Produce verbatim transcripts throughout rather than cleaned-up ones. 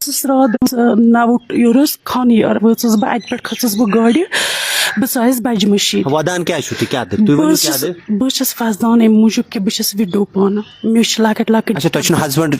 ٲسٕس راتھ نَو یورٕ ٲس خانٕے یارٕ وٲژٕس بہٕ، اَتہِ پٮ۪ٹھ کھٔژٕس بہٕ گاڑِ، بہٕ ژایَس بَجہِ مٔشیٖد۔ ودان کیٛازِ چھُو تُہۍ؟ کیٛاہ دٔ- تُہۍ بہٕ ؤنِو حظ کیٛاہ چھَس دٔ- بہٕ حظ چھَس وَسدان اَمہِ موٗجوٗب کہِ بہٕ چھَس وِڈو پانہٕ، مےٚ چھِ لۄکٕٹۍ لۄکٕٹۍ۔ اچھا، تۄہہِ چھُنہٕ ہسبنڈ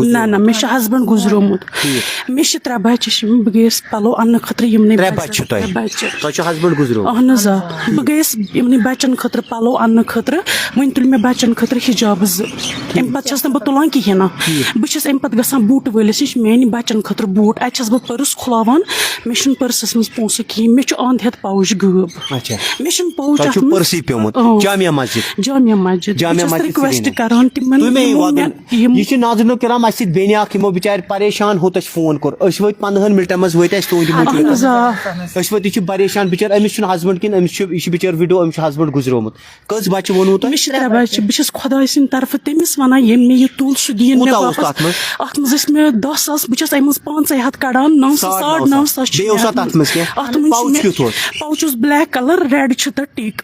نہ نہ، مےٚ چھُ ہسبنڈ گُزریومُت۔ مےٚ چھِ ترٛےٚ بَچہِ، چھِ بہٕ گٔیَس پَلو اَننہٕ خٲطرٕ یِمنٕے ترٛےٚ بَچَن- بَچہِ چھِ تۄہہِ؟ ترٛےٚ بَچہِ۔ تۄہہِ چھُ ہسبنڈ گُزریومُت؟ اہن حظ آ، بہٕ گٔیَس یِمنٕے بَچَن خٲطرٕ پَلو اَننہٕ خٲطرٕ، وۄنۍ تُلۍ مےٚ بَچَن خٲطرٕ حِجابہٕ زٕ، اَمہِ پَتہٕ چھَس نہٕ بہٕ تُلان کِہیٖنۍ نہٕ۔ بہٕ چھَس اَمہِ پَتہٕ گژھان بوٗٹہٕ وٲلِس نِش، میٛانہِ بَچَن خٲطرٕ بوٗٹھ، اَتہِ چھَس بہٕ پٔرٕس کھُلاوان، مےٚ چھُنہٕ پٔرسَس منٛز پونٛسہٕ کِہیٖنۍ، مےٚ چھُ اَنٛد ہٮ۪تھ پاوُچ غٲب۔ اچھا۔ مےٚ چھُنہٕ پاوُچ تۄہہِ اَتھ چھُو منٛز۔ پٔرسٕے پیوٚمُت؟ اۭں۔ جامع مسجد؟ جامع مسجد۔ جامع بہٕ چھَس مسجد رِکویسٹ سرینگر۔ کران تِمن، تُہۍ مے یِمو وَدُن۔ مےٚ یِم یہِ چھِ ناظریٖنو کرام اَسہِ سۭتۍ بیٚنہِ اکھ، یِمو بِچارِ پریشان ہوٚت اَسہِ فون کوٚر۔ أسۍ وٲتۍ پنٛدہَن مِنٹَن منٛز وٲتۍ اَسہِ تُہٕنٛدِ موٗجوٗب۔ اہن حظ آ۔ أسۍ وٲتۍ، یہِ چھِ پریشان بِچٲر، أمِس چھُنہٕ ہسبنڈ کِنہٕ أمِس چھُ، یہِ چھِ بِچٲر وِڈو، أمِس چھُ ہسبنڈ گُزریومُت۔ کٔژ بَچہِ ووٚنوُ تۄہہِ؟ مےٚ چھِ ترٛےٚ بَچہِ، بہٕ چھَس خۄداے سٕنٛدِ طرفہٕ تٔمِس وَنان، ییٚمۍ مےٚ یہِ تُل سُہ دِیِن مےٚ کوٗتاہ اوس واپَس۔ تَتھ منٛز؟ اَتھ منٛز ٲسۍ مےٚ دَہ ساس، بہٕ چھَس اَمہِ منٛز پانٛژَے ہَتھ کَڑان، نَو ساس، ساڑ نَو ساس چھِ بیٚیہِ اوسا تَتھ منٛز کینٛہہ؟ اَتھ منٛز چھِ پاوُچ مےٚ- کیُتھ اوس؟ پاوُچ اوس بلیک کَلر، ریڈ چھِ تَتھ ٹِک۔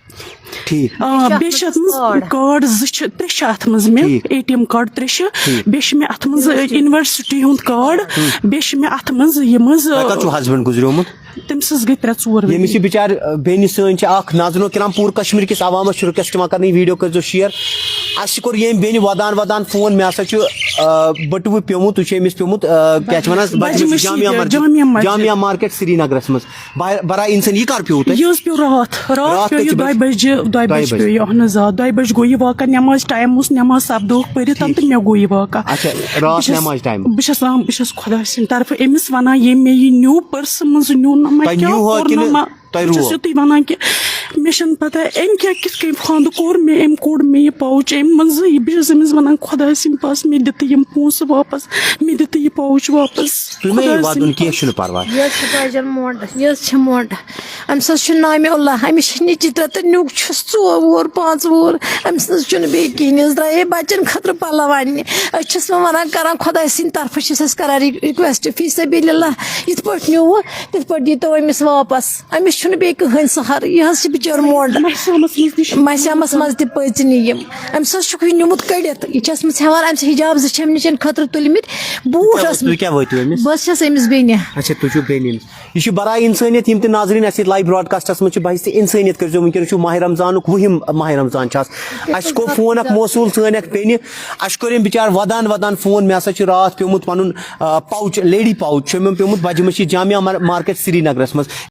ٹھیٖک۔ آ، بیٚیہِ چھِ اَتھ منٛز کارڈ زٕ چھِ، ترٛےٚ چھِ اَتھ منٛز مےٚ، ٹھیٖک۔ اے ٹی ایم کارڈ ترٛےٚ چھِ، بیٚیہِ چھِ مےٚ اَتھ منٛز یونیورسٹی ہُنٛد کارڈ، بیٚیہِ چھِ مےٚ اَتھ منٛز یِم حظ، تۄہہِ کَر چھُو ہسبنڈ گُزریومُت؟ تٔمِس حظ گٔے ترٛےٚ ژور ؤری۔ ییٚمِس یہِ بِچارِ، آ، بیٚنہِ سٲنۍ چھِ اَکھ، ناظریٖنو کرام، پوٗرٕ کشمیٖر کِس عوامَس چھُ رِکویسٹ یِوان کرنہٕ، یہِ ویٖڈیو کٔرۍزیو شِیَر۔ اَسہِ کوٚر ییٚمۍ بیٚنہِ وَدان وَدان فون، مےٚ ہسا چھُ، آ، بٔٹوٕ پیوٚمُت، یہِ چھُ أمِس پیوٚمُت، آ، کیٛاہ چھِ وَنان، بَجہِ مسجد، جامع مسجد، جامع مسجد۔ جامع مارکیٹ سرینگرَس منٛز۔ بہ-، برا اِنسان، یہِ کر پیوٚو تۄہہِ؟ یہِ حظ پیوٚو راتھ، راتھ راتھ پیوٚو یہِ کٔژِ دۄیہِ بجہِ؟ بجہِ، دۄیہِ دۄیہِ بجہِ بجہِ۔ پیوٚو یہِ، اہن حظ آ، دۄیہِ بجہِ گوٚو یہِ واقعہ، نٮ۪ماز ٹایم اوس، نٮ۪ماز سپدوکھ پٔرِتھ تہٕ مےٚ گوٚو یہِ واقعہ۔ اچھا، راتھ بہٕ چھَس- نٮ۪ماز ٹایم۔ بہٕ چھَس آ، بہٕ چھَس خۄداے سٕنٛدِ طرفہٕ أمِس وَنان، ییٚمۍ مےٚ یہِ نیوٗ پٔرسہٕ منٛز نیوٗ نہ مےٚ تۄہہِ کیٛاہ نیوٗوا کوٚر کِنہٕ نہ مےٚ، تۄہہِ بہٕ چھَس روو؟ یُتُے وَنان کہِ مےٚ چھَنہٕ پَتہ أمۍ کیٛاہ کِتھ کٔنۍ پھانٛد کوٚر مےٚ، أمۍ کوٚڑ مےٚ یہِ پاوُچ اَمہِ منٛزٕ، یہِ بہٕ چھَس أمِس وَنان، خۄداے سٕنٛدِ پاسہٕ مےٚ دِ تہٕ یِم پونٛسہٕ واپَس، مےٚ دِ تہٕ یہِ پاوُچ واپَس۔ تُہۍ مہ خۄداے ہیٚیِو وَدُن سٕنٛدِ کینٛہہ، چھُنہٕ پَرواے۔ یہِ حظ چھِ باجَن مونٛڈ، یہِ حظ چھِ مونٛڈ۔ أمِس حظ چھُ نامِ اللہ، أمِس چھِ نِچہِ ترٛےٚ تہٕ نیُک چھُس ژور وُہُر، پانٛژھ وُہُر، أمِس نہ حظ چھُنہٕ بیٚیہِ کِہیٖنۍ۔ أسۍ درٛایے بَچَن خٲطرٕ پَلَو اَننہِ۔ أسۍ چھِس وۄنۍ وَنان، کَران خۄداے سٕنٛدِ طرفہٕ چھِس أسۍ کَران ری-، رِکویسٹ، فی سبیل اللہ، یِتھ پٲٹھۍ نیوٗوٕ، تِتھ پٲٹھۍ دیٖتو أمِس واپَس۔ أمِس چھُنہٕ بیٚیہِ کٕہٕنۍ سہارٕ۔ یہِ حظ چھِ بِچٲر مونٛڈ۔ مَسہِ آمَس منٛز تہِ چھُ مَسہِ آمَس منٛز تہِ پٔژ نہٕ یِم۔ أمِس حظ چھُکھ یہِ نیوٗمُت کٔڑِتھ۔ یہِ چھِ ٲسمٕژ ہٮ۪وان أمِس حِجاب زٕ چھِ أمۍ نِچَن خٲطرٕ تُلمٕتۍ۔ بوٗٹھ ٲسمٕتۍ۔ تُہۍ کیٛاہ وٲتِو أمِس؟ بہٕ حظ چھَس أمِس بیٚنہِ۔ اچھا، تُہۍ چھِو بیٚنہِ أمِس۔ یہِ چھُ برائے اِنسٲنیت، یِم تہِ ناظریٖن اَسہِ ییٚتہِ لایِو براڈکاسٹَس منٛز چھِ، بحث اِنسٲنیت کٔرۍزیو وٕنکیٚنَس چھُ ماہِ رمضانُک وُہِم ماہِ رمضان چھُ آز۔ اَسہِ کوٚر فون اَکھ موصوٗل سٲنۍ اَکھ بیٚنہِ، اَسہِ کوٚر أمۍ بِچارٕ وَدان وَدان فون، مےٚ ہسا چھُ راتھ پیوٚمُت پَنُن، آ، پاوُچ، لیڈی پاوُچ چھُ مےٚ پیوٚمُت بَجہِ مٔشیٖد جامعہ مار-، مارکیٹ سرینگرَس منٛز۔